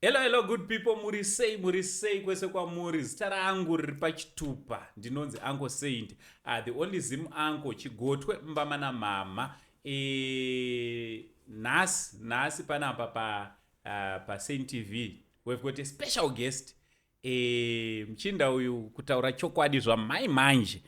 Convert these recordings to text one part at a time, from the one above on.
Hello, hello, good people. Muri sei, muri sei kwese kwamuri. Zita rangu riri pachitupa, ndinonzi Uncle Saint, the only Zim uncle, chigotwe mbama namama. Nhasi panapa pa Saint TV we've got a special guest. Muchinda uyu, kutaura chokwadi, zvamai manje,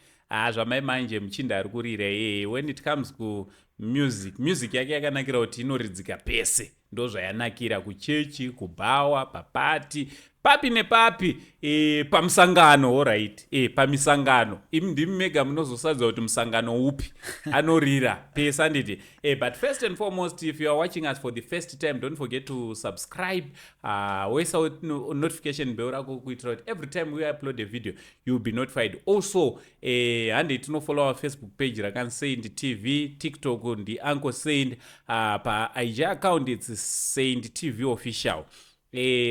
zvamai manje, muchinda ari kurira. When it comes kumusic, music yake yakanakira kuti inoridzika pese. Ndo zvayanakira, kuchechi, kubhawa, papati, papi nepapi, pamusangano. Alright, pamisangano imi ndimi mega munozosadza kuti musangano upi anorira pese, anditi? But first and foremost, if you are watching us for the first time, don't forget to subscribe, woisa notification bell rako kuitira kuti every time we upload a video, you will be notified. Also, handei tinofollow our Facebook page rakanzi Saint TV, TikTok ndi Uncle Saint, paIG account it's Saint TV Official.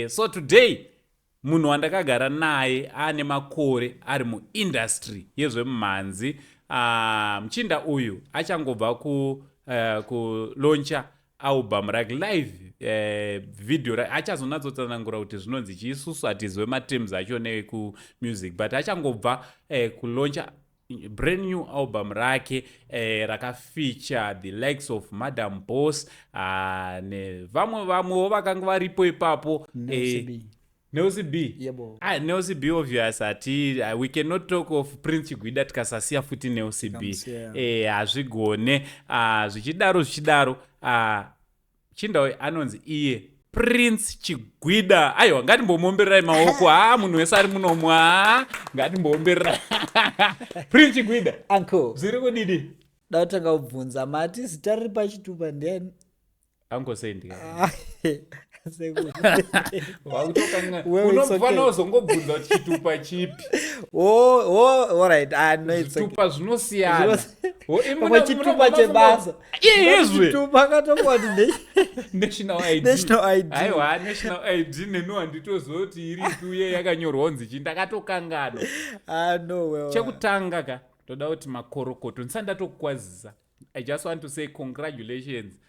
So today munhu wandakagara naye ane makore ari muindustry yezvemumhanzi. Muchinda uyu achangobva kulauncha album rake live, video. Achazonatsotsanangura kuti zvinonzi chiisusu hatizive materms acho nekumusic, but achangobva kulauncha brand new album rake rakafeature the likes of Madam Boss, nevamwe vamwewo vakanga varipo ipapo. Nelsi B. Yebo. Ah, Nelsi B, obvious hati, we cannot talk of Prince Chigwida tikasasiya futi Nelsi B. Tikamusiya. Hazvigone. Zvichidaro zvichidaro, chinda anonzi iye Prince Chigwida. Aiwa, ngatimbomombererai maoko. Ha, munhu wese ari munomu, ha, ngatimboombererai Prince Chigwida. Uncle. Zviri kudidi? Da kutanga kubvunza, mati zita riri pachitupa ndiani? Uncle Saint. Ah, sekuru. Wakutokanga. Well, it's okay. Unofanira kuzongobvunza kuti chitupa chipi. Oh, alright. Ah, no, it's okay. Zvitupa zvinosiyana. Pamwe chitupa chebasa. Iyezve. Chitupa akatongoti national ID. National ID. Aiwa, national ID nenu handitozoti iripi uye yakanyorwa kunzi chii, ndakatokanganwa. Ah, no, well. Chekutanga ka, toda kuti makorokoto. Ndisati ndatokukwazisa, I just want to say congratulations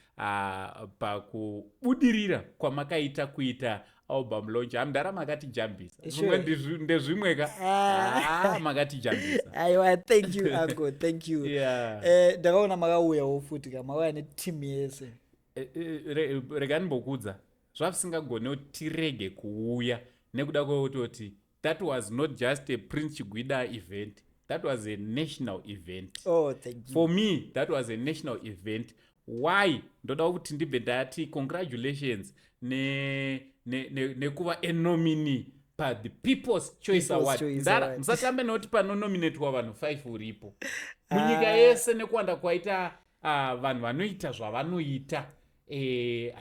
pakubudirira kwamakaita kuita album launch. Hamudhara, makatijambisa. Zvimwe ndezvimwe ka. Ah. Ah, makatijambisa. Aiwa, thank you, uncle, thank you. Ndakaona makauyawo futi ka, makauya neteam yese. Rega ndimbokudza, zvazvisingagone kuti tirege kuuya nekuda kwekutoti that was not just a Prince Chigwida event, that was a national event. Oh, thank you. For me, that was a national event. Why? Ndoda kuti ndibve ndati congratulations nekuva ne a nominee pathe People's Choice People's Award. Choice Ndara, Award. musatambe nekuti panonominatwa vanhu 5 uripo munyika Ah. yese nekuwanda kwaita vanhu vanoita zvavanoita.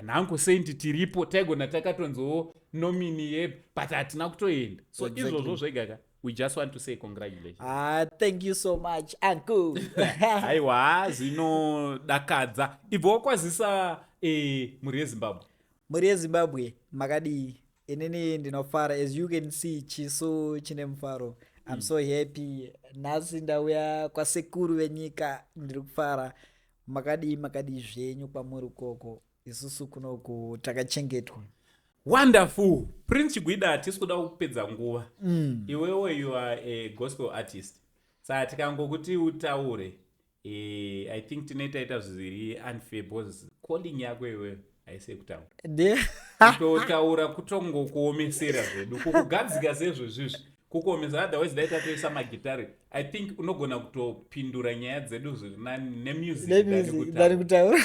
Nhango Saint tiripo, taigona takatonzowo nominee ye, but hatina kutoenda. So izvozvo zvega ka, we just want to say congratulations. Ah, thank you so much, uncle. Aiwa, zvinodakadza. Ibva wakwazisa mhuri yeZimbabwe. Mhuri yeZimbabwe, makadii? Inini ndinofara. As you can see, chiso chine mufaro. I'm so happy. Nhasi ndauya kwasekuru venyika, ndiri kufara. Makadii, makadii zvenyu kwamuri ukoko? Isusu kunoku takachengetwa. Wonderful. Prince Chigwida, hatisi kuda kupedza nguva. Iwewe, you are a gospel artist, saka tikangokuti utaure, I think tinoitaita zviri unfair because calling yako iwewe haisi yekutaura. Kutotaura kutongokuomesera zvedu, kukugadzika sezvezvizvi kukuomesa. Otherwise dai tatoisa magitare. I think unogona kutopindura nyaya dzedu zviri nani nemusic than nemusic kutaura. Than kutaura.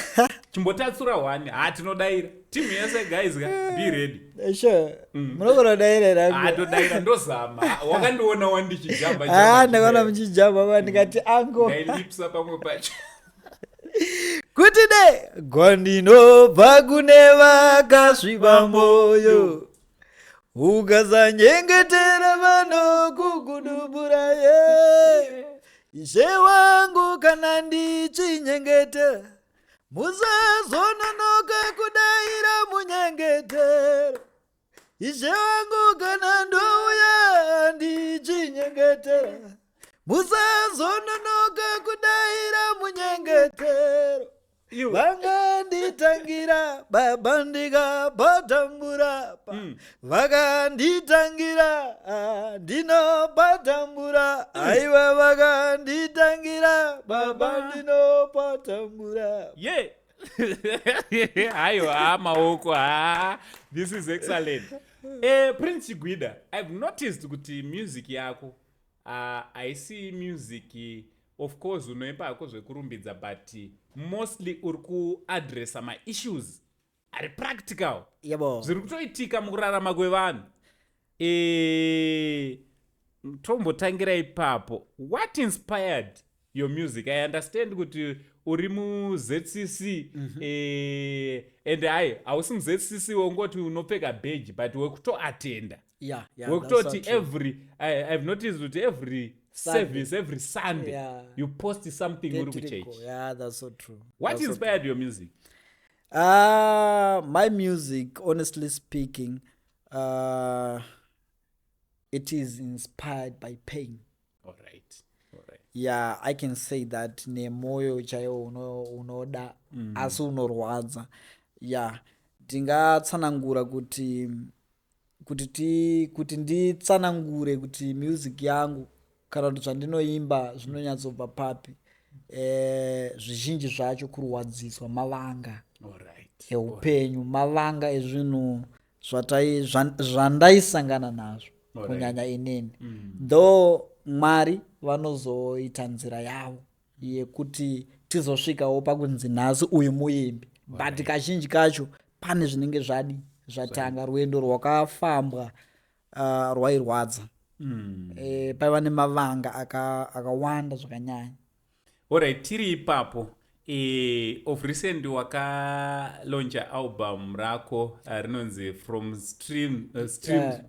Chimbotatsura one. Ha, tinodaira timu yese. Guys ka, be ready. Sure, munogona kudaira. Ha, Here. Todaira, ndozama. Wakandiona wandichijamba. Ah, ndakaona muchijamba pa, ndikati ango Ndailipsa pamwe pacho. Kuti de kwandinobva kune vakasviba moyo, ukazanyengetera vanokugudubura. Ye Ishe wangu, kana ndichinyengetera, musazononoka kudayira munyengetero. Ishe wangu, kana ndouya ndichinyengetera, musazononoka kudayira munyengetero. Vakanditangira baba ndikapatambura, vakanditangira, ah, ndinopatambura. Aiwa, vakanditangira baba, ndinopatambura. Ye, haiwa, maoko ha, this is excellent. Prince Chigwida, I've noticed kuti music yako haisi music, of course unoimba hako zvekurumbidza, but mostly uri kuadressa maissues ari practical, zviri kutoitika mukurarama kwevanhu. Tombotangira ipapo, what inspired your music? I understand kuti uri muZCC, and hai, hausi muZCC wongoti unopfeka bheji, but wekutoatenda, wekutoti every I've noticed kuti every Sunday. Service, every Sunday, you post something uri kuchurch. Yeah, that's so true. What That's so inspired your music? My music, honestly speaking, it is inspired by pain. All right. Yeah, I can say that nemwoyo chaiwo unoda asi unorwadza. Yeah, ndingatsanangura kuti nditsanangure kuti music yangu kana kuti zvandinoimba zvinonyatsobva papi, zvizhinji zvacho kurwadziswa, mavanga eupenyu, mavanga ezvinhu zvandaisangana nazvo, kunyanya inini. Though Mwari vanozoita nzira yavo yekuti tizosvikawo pakunzi nhasi uyu muimbi, but kazhinji kacho pane zvinenge zvadi zvatanga, rwendo rwakafambwa rwairwadza. Paiva nemavanga akawanda zvakanyanya. Alright, tiri ipapo, of recent wakalauncha album rako rinonzi From Stream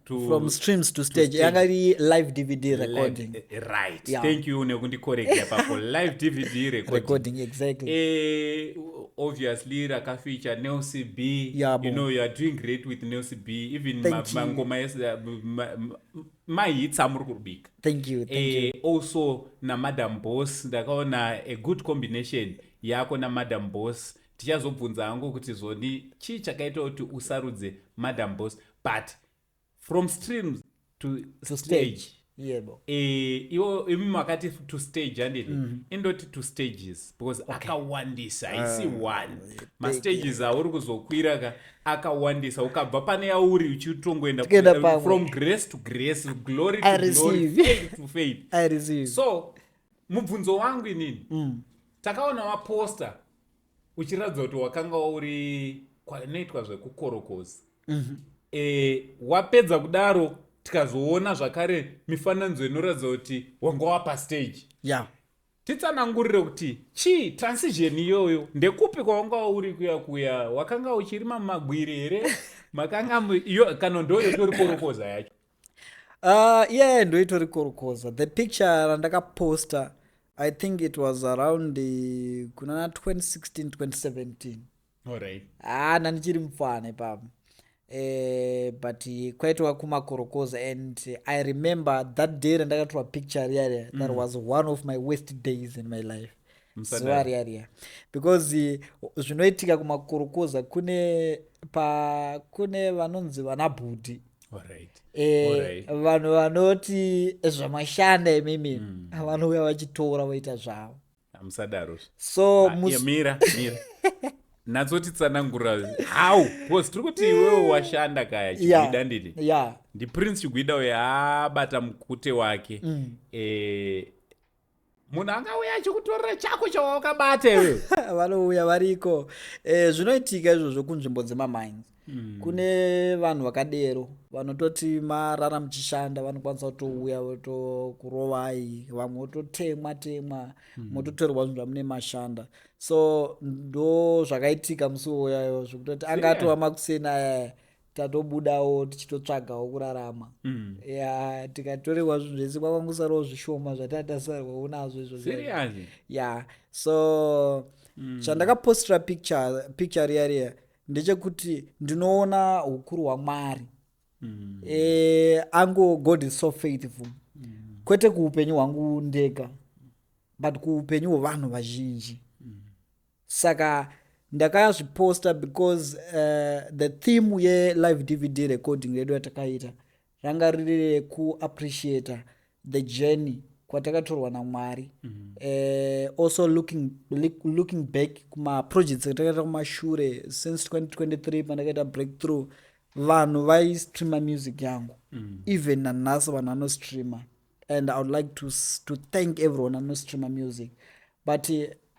to From Streams to Stage. Stage. Yanga iri live DVD recording. Right. Yeah. Thank you nekundicorrecta ipapo, live DVD recording. Recording, exactly. Obviously rakafeature Nelsi B. Yabo. You know you are doing great with Nelsi B, even Thank you. mangoma ese, mahits amuri kurubika. Thank you, thank you. Also naMadam Boss, ndakaona a good combination yako naMadam Boss. Tichazobvunza hangu kuti zvoni chii chakaita kuti usarudze Madam Boss, but From Streams to To Stage, Stage, yebo. Iwo imi makati to stage, handiti? Indoti to stages because akawandisa, haisi one. Mastages auri kuzokwira ka akawandisa, ukabva pane yauri uchitongoenda Tikuenda pamwe. From grace to grace, glory I to glory, receive. Faith to faith. I receive. So mubvunzo wangu inini, takaona maposta uchiratidza kuti wakanga uri kwanoitwa zvekukorokoza. Wapedza kudaro, tikazoona zvakare mifananidzo inoratidza kuti wanga wapastage. Titsanangurire kuti chii transition iyoyo, ndekupi kwawanga uri kuya kuya? Wakanga uchirima mumagwiri here? Makanga iyo kana ndoyo tori korokoza yacho? Yeah, ndoitori korokoza. The picture randakaposta, I think it was around kunana 2016, 2017. Ah, ndandichiri mufana ipapo, but kwaitwa kumakorokoza, and I remember that day randakatorwa picture riya riya, that was one of my worst days in my life. Musadaro. Zuva riya riya, because zvinoitika kumakorokoza, kune pa kune vanonzi vana bhudhi. Vanhu vanoti zvamashanda imimi, vanouya vachitora voita zvavo. Musadaro. So Ah, mira, mira, natsotitsanangura how, because tiri kuti iwewe washanda kaya, Chigwida, nditi? Yeah. NdiPrince Chigwida uyo abata mukute wake. Munhu angauya achikutorera chako chawakabata iwewe? Vanouya variko. Zvinoitika izvozvo kunzvimbo dzemamines. Kune vanhu vakadero vanototi marara muchishanda, vanokwanisa kutouya votokurovai, vamwe vototemwa temwa, mototorerwa zvinhu zvamune mashanda. So ndo zvakaitika musi uyoyo, zvekutoti anga atova makuseni aya, tatobudawo tichitotsvagawo kurarama. Ya, tikatorerwa zvinhu zvese, kwakangosarawo zvishoma zvatatasarwawo nazvo izvozvo. Seriously? Yeah, so chandakapostera picture riya riya ndechekuti ndinoona ukuru hwaMwari. Ango God is so faithful, kwete kuupenyu hwangu ndega, but kuupenyu hwevanhu vazhinji. Saka ndakazviposta because the theme yelive DVD recording redu yatakaita ranga riri rekuappreciata the journey kwatakatorwa naMwari, also looking back kumaprojects atakaita kumashure since 2023 pandakaita breakthrough. Vanhu vaistreama music yangu. Even nanhasi vanhu vanostreama, and I would like to thank everyone anostreama music. But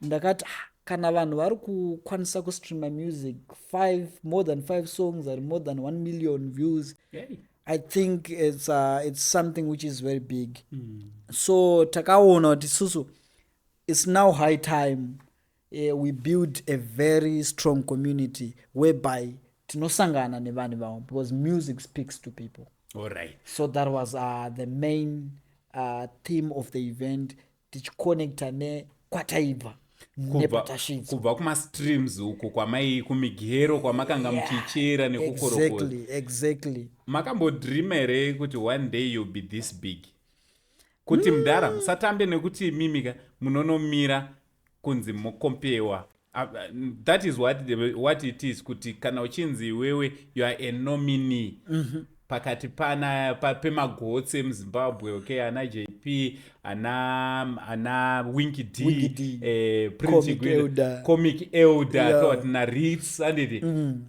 ndakati, ah, kana vanhu vari kukwanisa kustreama music, five, more than five songs are more than 1 million views, I think it's something which is very big. So takaona kuti isusu it's now high time we build a very strong community whereby tinosangana nevanhu vavo, because music speaks to people. All right. So that was the main theme of the event, tichiconnecta nekwataibva nepatasvitsa. Kubva kumastreams uko kwamai kumigero kwamakanga muchichera nekukorokoza. Exactly. Makambodreama here kuti one day you'll be this big, kuti mudhara musatambe nekuti mimika munonomira kunzi mukompewa? That is what it is, kuti kana uchinzi iwewe you are a nominee pakati pana pemagotsi emuZimbabwe, okay, ana JP, ana Winky D, Winky D. Prince Comic Gwina, Elder. Comic Elder, toti naRits, anditi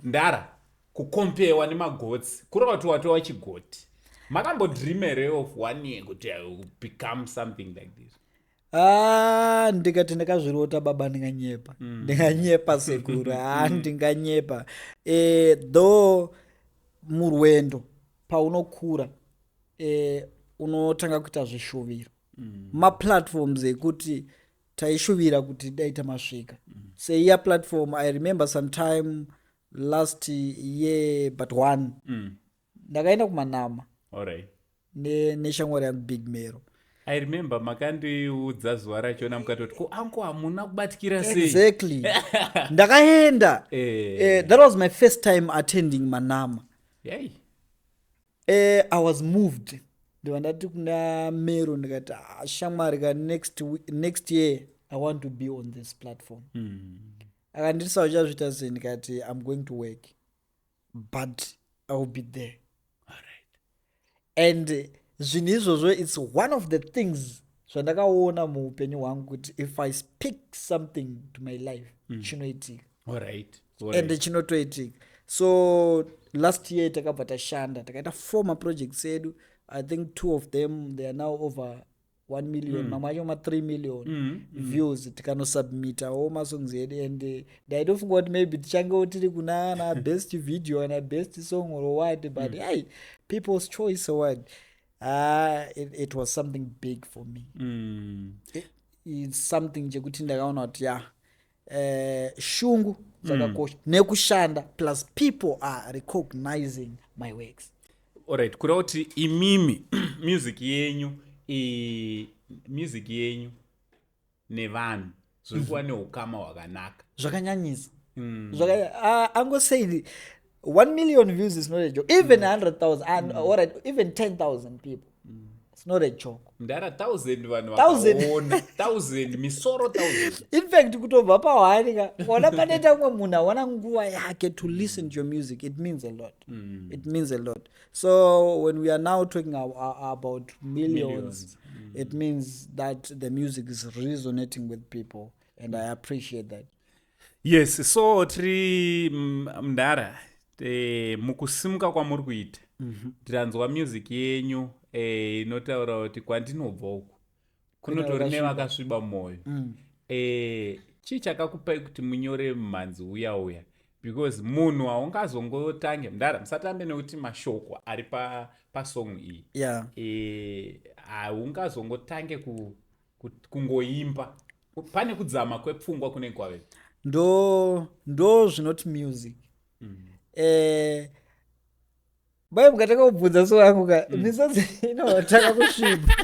ndara kukompewa nemagotsi, kureva kuti watova chigoti. Makambodream here of one year kuti I will become something like this? Ah, ndikati ndakazvirota baba, ndinganyepa. Ndinganyepa sekuru, ha, ndinganyepa. Though murwendo paunokura, unotanga kuita zvishuviro, maplatforms ekuti taishuvira kuti dai tamasvika. Seiya platform, I remember sometime last year but one, ndakaenda kuManama All right. neshamwari yangu Big Mero. I remember makandiudza zuva rachona, mukatoti, "Ko anko hamuna kubatikira sei?" Exactly, ndakaenda. That was my first time attending Manama. I was moved. Ndibva ndati kuna Mero, ndikati, "Ah, shamwari ka, next year I want to be on this platform." Akanditi, "Uchazviita sei?" Ndikati, "I'm going to work, but I will be there." All right. And zvinhu izvozvo, it's one of the things zvandakaona muupenyu hwangu kuti if I speak something to my life, chinoitika. All right. All And right. chinotoitika. So last year takabva tashanda, takaita four maprojects edu. I think two of them, they are now over 1 million, mamwe acho ma3 million views. Tikanosubmitawo masongs edu, and ndaitofunga kuti maybe tichangewo tiri kuna na best video na best song or what, but hey, People's Choice Award, it was something big for me. It's something chekuti ndakaona kuti ya, shungu dzakakosha nekushanda, plus people are recognizing my works. Alright, kureva kuti imimi music yenyu, music yenyu nevanhu zviri kuva neukama hwakanaka. Zvakanyanyisa. Angosei 1 million views is not a joke. Even 100,000 and alright, even 10,000 people, it's not a joke. Mudhara, 1000 vanhu Thousand. vakaona, 1000 misoro, 1000. In fact, kutobva pahwani ka, ona panoita umwe munhu awana nguva yake to listen to your music, it means a lot. It means a lot. So when we are now talking about millions, Millions. It means that the music is resonating with people, and I appreciate that. Yes, so tiri mudhara, mukusimuka kwamuri kuita, tiranzwa music yenyu inotaura kuti kwandinobva uku kunotori Kune nevakasviba mwoyo. Chii chakakupai kuti munyore mumhanzi uya uya? Because munhu haungazongotange, mudhara musatambe nekuti mashoko ari pasong iyi, haungazongotange kungoimba, pane kudzama kwepfungwa kunenge kwave. Ndo zvinoti music, bai mukatanga kubvunza so yangu ka, misodzi inotanga kusviba.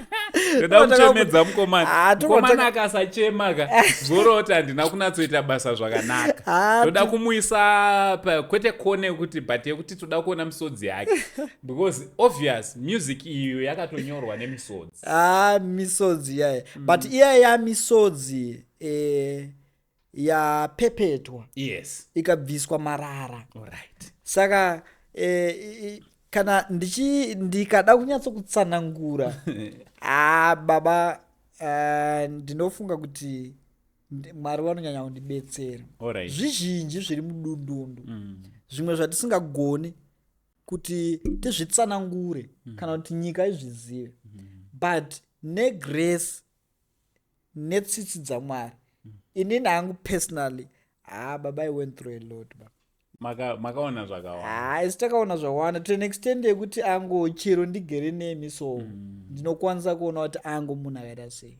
Ndoda kuchemedza mukomana. Ah, Mukomana akasachema ka, zoroti handina kunatsoita basa zvakanaka. Ah, Toda kumuisa kwete kone yekuti, but yekuti toda kuona misodzi yake, because obvious music iyo yakatonyorwa nemisodzi. Ah, misodzi iyaya, but iyaya misodzi, Yapepetwa, ikabviswa marara. Saka kana ndikada kunyatsokutsanangura, ah baba, ndinofunga kuti Mwari vanonyanya kundibetsera. Zvizhinji zviri mudundundu, zvimwe zvatisingagoni kuti tizvitsanangure kana kuti nyika izvizive, but negrace netsitsi dzaMwari, inini hangu personally, ha baba, I went through a lot, ba. Makaona zvakawanda. Ha, isi takaona zvakawanda to an extent yekuti ango chero ndigere nemi, so ndinokwanisa kuona kuti ango munhu akaita sei.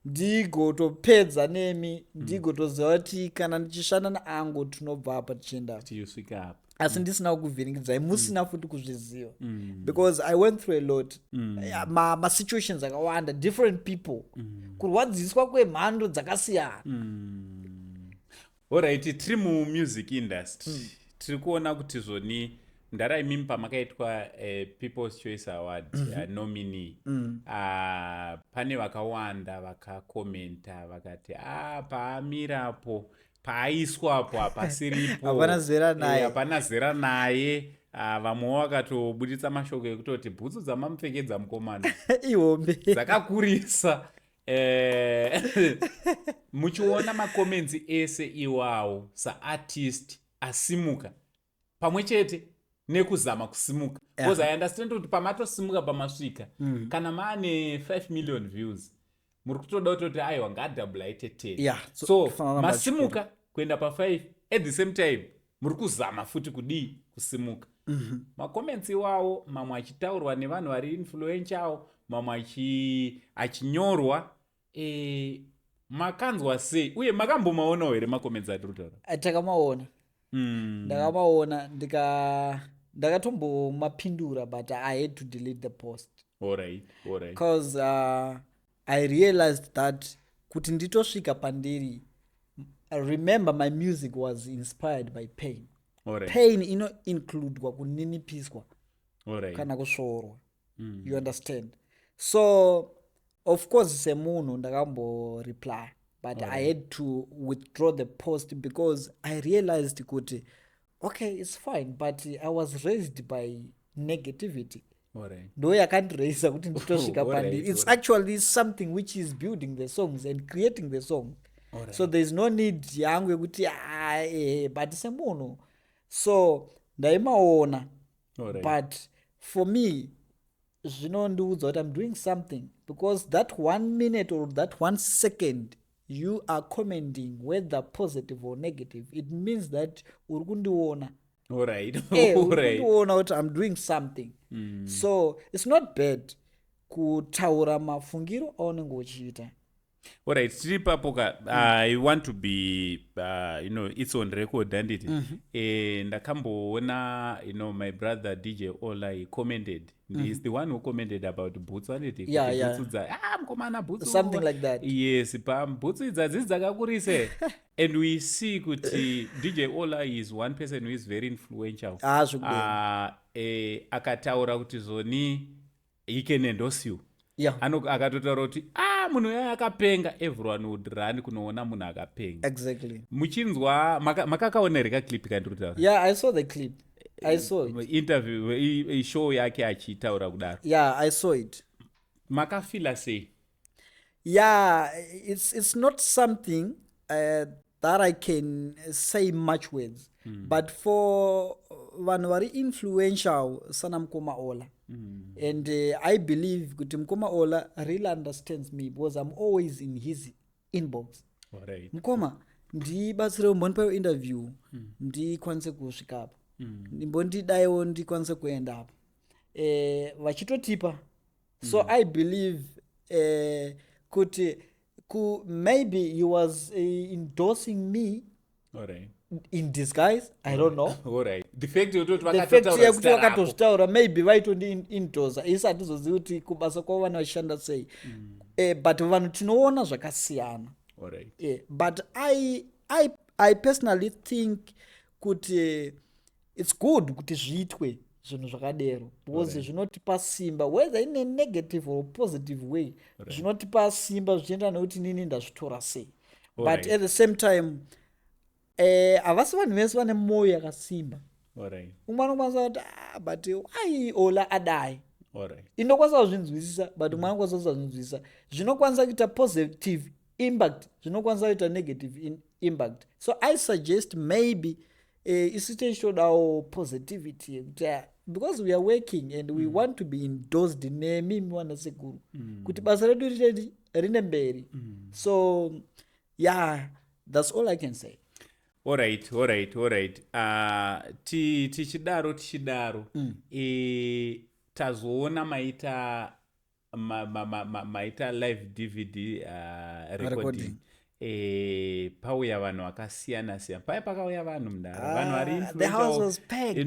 Ndigotopedza nemi, ndigotoziva kuti kana ndichishanda naango, tinobva apa tichienda apa. Tichisvika apa. Asi ndisina kukuvhiringidzai, musina futi kuzviziva, because I went through a lot, masituations akawanda, different people, kurwadziswa kwemhando dzakasiyana. Alright, tiri mumusic industry, tiri kuona kuti zvoni mudhara imimi pamakaitwa People's Choice Award nominee, pane vakawanda vakakomenta vakati, a paamirapo, paaiswapo hapasiripo. Hapana zera naye. Hapana zera naye. Vamwewo vakatobuditsa mashoko ekutoti bhutsu dzamamupfekedza mukomana ihombe, dzakakurisa. Muchiona macomments ese iwawo, saartist asimuka pamwe chete nekuzama kusimuka, because I understand kuti pamatosimuka, pamasvika, kana maane 5 million views, muri kutoda kutoti aiwa, ngadouble aite 10. So, so kufanana masimuka kuenda pa5, at the same time muri kuzama futi kudii? Kusimuka. Macomments iwawo, mamwe achitaurwa nevanhu vari influential, mamwe achinyorwa, makanzwa sei uye makambomaonawo here macomments atiri kutaura? Takamaona. Ndakamaona, ndakatombomapindura, but I had to delete the post because I realized that kuti nditosvika pandiri, remember my music was inspired by pain. Pain inoincludwa kuninipiswa kana kusvorwa. You understand? So of course semunhu ndakamboreply, but I had to withdraw the post because I realized kuti okay, it's fine, but I was raised by negativity. Ndo yakandiraisa kuti nditosvika pandiri. It's actually something which is building the songs and creating the song. So there is no need yangu yekuti, "Ah, but semunhu." So ndaimaona, but for me zvinondiudza kuti I'm doing something, because that one minute or that one second you are commenting, whether positive or negative, it means that uri kundiona. Uri kundiona kuti I'm doing something. So it's not bad kutaura mafungiro aunenge uchiita. Alright, tiri ipapo ka, I want to be it's on record, handiti? Ndakamboona my brother DJ Ola, he commented. He's the one who commented about boots, handiti? Yeah. Bhutsu dza, ah, mukomana, bhutsu Something like that. Yes, pabhutsu idzi hadzisi dzakakurise. And we see kuti DJ Ola is one person who is very influential. Ah, zvekudero. Akataura kuti zvoni he can endorse you. Akatotaura kuti, ah, munhu uya akapenga, everyone would run kunoona munhu akapenga. Muchinzwa, makakaona here kaclip kandiri kutaura? Yeah, I saw the clip. I saw it. Interview, show yake achitaura kudaro. Yeah, I saw it. Makafila sei? Yeah, it's not something that I can say much words, but for vanhu vari influential sana mukoma Ola, and I believe kuti mukoma Ola really understands me because I'm always in his inbox. "Mukoma, ndibatsirewo, mbondipawo interview, ndikwanise kusvika apa, mbondidaiwo ndikwanise kuenda apa." Vachitotipa. So I believe kuti maybe he was endorsing me in disguise, I don't know. Alright, the fact yekutoti The fact vakatotaura yekuti zita rako. Vakatozvitaura, maybe vaitondi-endorsa. Isi hatizozivi kuti kubasa kwavo vana vachishanda sei. But vanhu tinoona zvakasiyana. Yeah, but I personally think kuti it's good kuti zviitwe zvinhu zvakadero, because zvinotipa simba, whether in a negative or positive way. Zvinotipa simba zvichienda nekuti nini ndazvitora sei. But at the same time, havasi vanhu vese vane mwoyo yakasimba. Umwe anokwanisa kuti, "Ah, but why Ola adai?" Indokwanisa kuzvinzwisisa, but umwe anokwanisa kusazvinzwisisa. Zvinokwanisa kuita positive impact, zvinokwanisa kuita negative impact. So I suggest maybe isu tichitodawo positivity yekuti, ah, because we are working and we want to be endorsed nemi vana sekuru, kuti basa redu rite rine mberi. So yeah, that's all I can say. Alright. Tichidaro tazoona maita live DVD recording. Recording. Pauya vanhu vakasiyana siyana paya, pakauya vanhu mudara, vanhu vari Ah, the house influential. Was packed.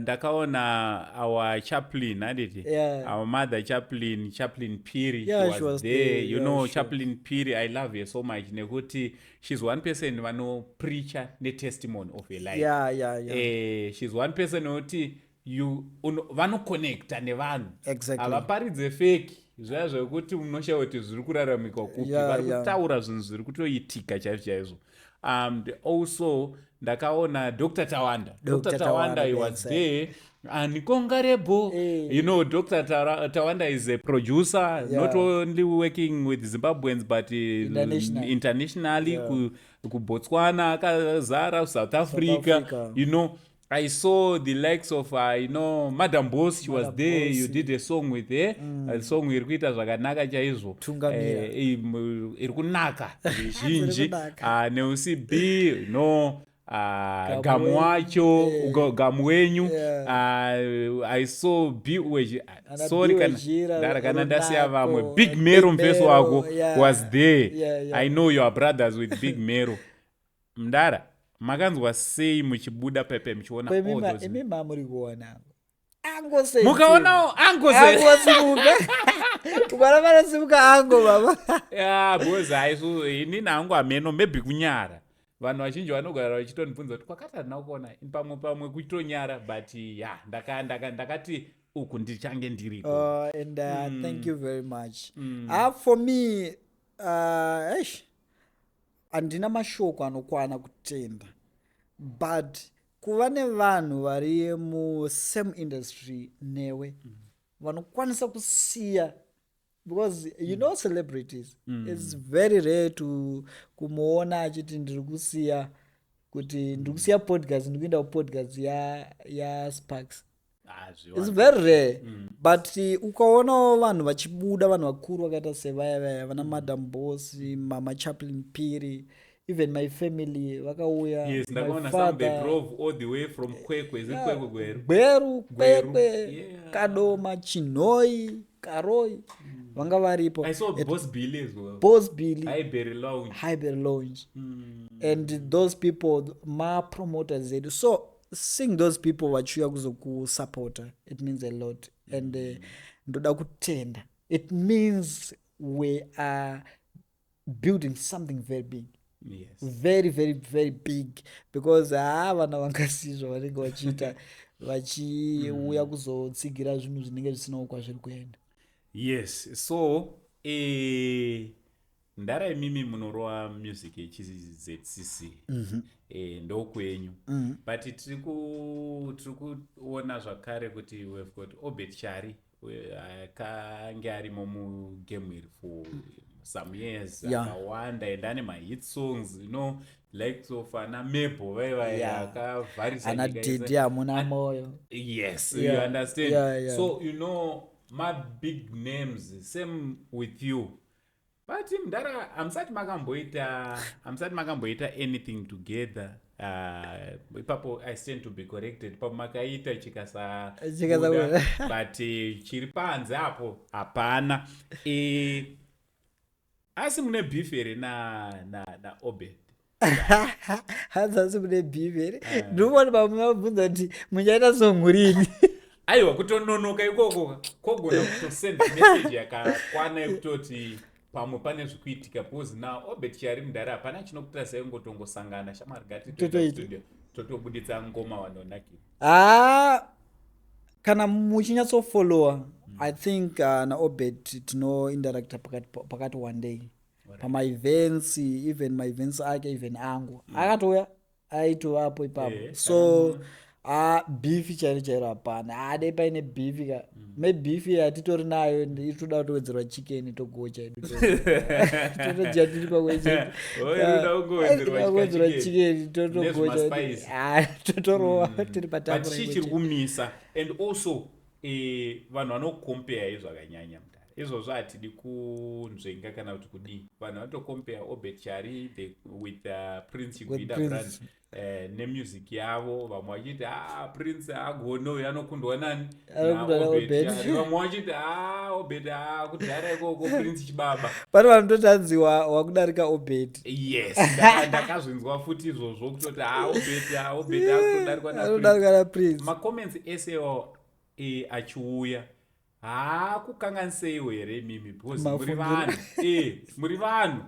Ndakaona our chaplain, handiti? Yeah. Our mother chaplain, Chaplain Piri. Yeah, She was she was there, there, you yeah, know. Chaplain Piri, I love her so much nekuti she's one person vanopreacha netestimony of her life. She's one person wekuti vanoconnecta nevanhu. Havaparidze fake zvaya zvekuti unoshaya kuti zviri kuraramikwa kupi. Vari kutaura zvinhu zviri kutoitika chaizvo chaizvo. And also ndakaona Dr Tawanda. Dr Dr. Tawanda, Tawanda, he was there anikongarebo. Dr Tawanda is a producer, not only working with Zimbabweans but International. internationally, kuBotswana akazara, South Africa. Africa. I saw the likes of Madam Boss. She was Madam there. You Boss. did a song with her, a song iri kuita zvakanaka chaizvo. Tungamira. Iri kunaka zvizhinji. Kunaka. Neucb no Gamu Gamu wenyu. wacho, Gamu wenyu. I saw B Ana sorry, B kana Wejira, ndara kana ndasiya vamwe. Runako, Big Big Mero, mufeso Mero, wako was there. I know you are brothers with Big Mero. Mdara, makanzwa sei muchibuda pepe muchiona all those? Imi mamuri kuona Mukaonawo ango? Angosimuka, ukana vanosimuka ango baba. Yeah, because haisu inini hangu hameno, maybe kunyara. Vanhu vazhinji vanogara vachitondibvunza kuti kwakati handina kuona. Pamwe kutonyara, but ya, ndakati uku ndichange ndiriko. And thank you very much. For me, eish, handina mashoko anokwana kutenda, but kuva nevanhu vari musame industry newe vanokwanisa kusiya, because you know celebrities, it's very rare to kumuona achiti ndiri kusiya, kuti ndiri kusiya podcast, ndiri kuenda kupodcast yaSparks. Ah, It's zviwanda. very rare, but ukaonawo vanhu vachibuda, vanhu vakuru vakaita sevaya vaya vana Madam Boss, Mama Chaplain Piri, even my family vakauya. Yes, My ndakaona some, they father. drove all the way from Kwekwe. Is it Kwekwe, Gweru? Gweru. Gweru. Kwekwe. Kadoma, Chinhoi, Karoi, vanga varipo. I saw Boss Billy as well. Boss Billy. Highbury Lounge. Highbury Lounge. And those people ma-promoters edu, so seeing those people vachiuya kuzokusupporta, it means a lot. And ndoda kutenda. It means we are building something very big, very, very, very big, because haa, vana vangasizvo vanenge vachiita vachiuya kuzotsigira zvinhu zvinenge zvisinawo kwazviri kuenda. Yes, so ndara imimi munorova music yechiZCC, ndokwenyu, but tiri kuona zvakare kuti we've got Obert Chari, akange arimo mugame iri for some years akawanda, and ane mahit songs, likes of ana Mebo vaiva akavharisa Ana nyika yese. Didi hamuna moyo. Yes, you understand? So my big names, same with you, but mudara, hamusati makamboita anything together. Ipapo I stand to be corrected, ipapo makaita chikasa Chikasabuda. But chiri panze apo hapana. Asi mune beef here na Obed? Hanzasi mune beef here? Ndinoona pamabvunza kuti muchaita song rini. Aiwa, kutononoka ikoko kogona kutosenda message yakakwana yekutoti pamwe pane zvikuitika, because now Obet Chari, mudhara, hapana chinokuita seingotongosangana, shamwari, gati Totoita. studio totobuditsa ngoma, vanonakira. Ha, kana muchinyatsofollowa, I think naObed tinointeracta pakati one day. Pamaevents, even maevents ake, even angu, akatouya, aitovapo ipapo. So a beef chairo chairo hapana. Ade paine beef ka, maybe beef yatitori nayo iri toda kutowedzerwa chicken, togocha edu, totodya tiri pamwe chete. Oh, inoda kungowedzerwa Kuwedzerwa chicken. chicken, totogocha. Nezvimaspice. Ah, totorova tiri But patafura chii imwe chiri chete. kumisa? And also vanhu vanocompare zvakanyanya, mudare. Izvozvo hatidi kunzvenga kana kuti kudii. Vanhu vanotocompare Obert Chari with Prince Chigwida Prince. Brand nemusic yavo. Vamwe vachiti, "Ah, Prince agone uyu, anokundwa nani?" Anokundwa naObert naObert. Chari. Vamwe vachiti, "Ah, Obert, ah, kudhara ikoko, Prince chibaba." Pane vanototi hanzi wakudarika Obert. Yes, ndakazvinzwa futi izvozvo, kutoti, "Ah, Obert, ah, Obert akutodarikwa naPrince." Anodarika naPrince. Macomments esewo achiuya, haakukanganiseiwo here imimi? Because muri Mafungiro. vanhu, muri vanhu,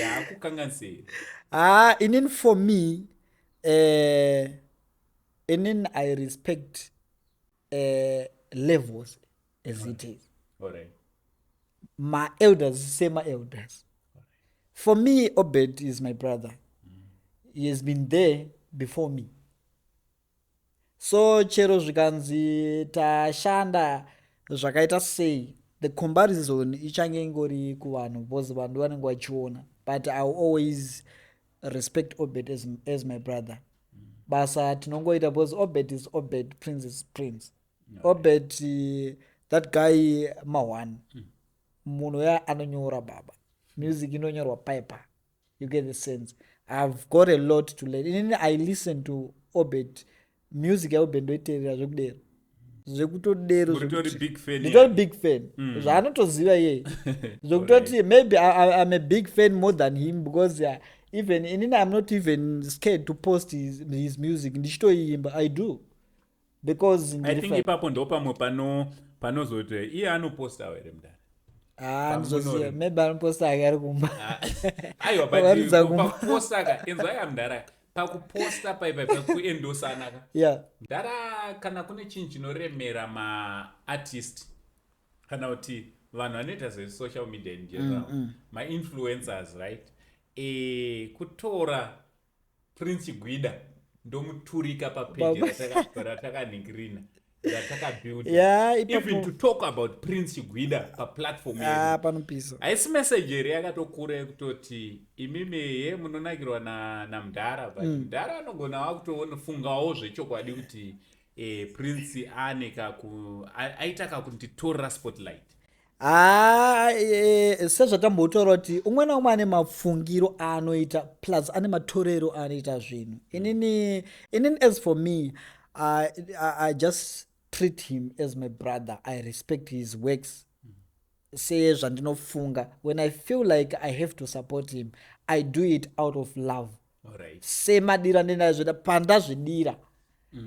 haakukanganisei? Ah, inini, for me, inini I respect levels as it is. Ma-elders sema-elders. For me, Obed is my brother. He has been there before me, so chero zvikanzi tashanda zvakaita sei, the comparison ichange ingori kuvanhu, because vanhu vanenge vachiona. But I will always respect Obed as my brother. Basa tinongoita because Obed is Obed, Prince is Prince. Obed, that guy ma1 munhu uya anonyora baba. Music inonyorwa piper, you get the sense. I've got a lot to learn. Inini I listen to Obed, music yaObed ndoiteerera zvekudero, zvekutodero. Uritori big fan. Nditori big fan, zvaanotoziva iyeye, zvekutoti maybe I'm a big fan more than him, because even inini I'm not even scared to post his music ndichitoiimba. I do, because I ndiri think fan. ipapo ndo pamwe panozoti iye anopostawo here, mudare? Ah, ndizoziva. Maybe anoposta ake ari kumba. Aiwa, Varidza but kumba. pakuposta ka, inzwai mudhara, pakuposta paipai, pakuendosana ka, mudhara, kana kune chinhu chinoremera maartist kana kuti vanhu vanoita zvesocial media in general, mainfluencers, right, kutora Prince Gwida ndomuturika papeji ratakanhingirina, ratakabuilda, even to talk about Prince Gwida paplatform yedu, Ah, panopisa. Haisi message here yakatokura yekutoti imimi ye munonakirwa namudhara, but mudhara anogona wakutofungawo zvechokwadi kuti Prince ane aita kakunditorera spotlight? Ha, sezvatambotaura kuti umwe naumwe ane mafungiro aanoita, plus ane matorero aanoita zvinhu. Inini, as for me, I just treat him as my brother. I respect his works sezvandinofunga. When I feel like I have to support him, I do it out of love, semadiro andinazvoita pandazvidira.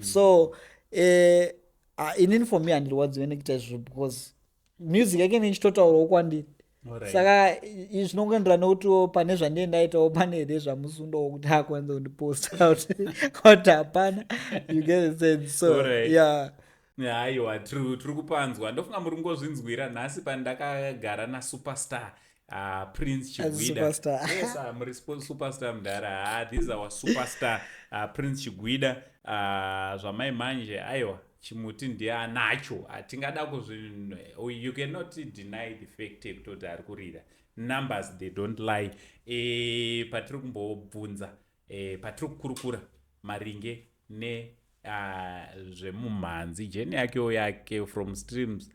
So inini, for me, handirwadziwe nekuita izvozvo, because music yake neichitotaurawo kwandiri. Saka zvinongoenderana nekutiwo pane zvandie ndaitawo, pane here zvamusundawo kuti akwanisa kundiposta kuti hapana, you get the sense? So yeah. Aiwa, tiri kupanzwa. Ndofunga muri kungozvinzwira nhasi pandakagara nasuperstar Prince Chigwida. Superstar. Yes, muri superstar, mudhara. This is our superstar, Prince Chigwida. Zvamai manje, aiwa, chimuti ndiye anacho. Hatingada kuzvi, you cannot deny the fact yekutoti ari kurira. Numbers, they don't lie. Patiri kumbobvunza, patiri kukurukura maringe ne zvemumhanzi, journey yakewo yake from streams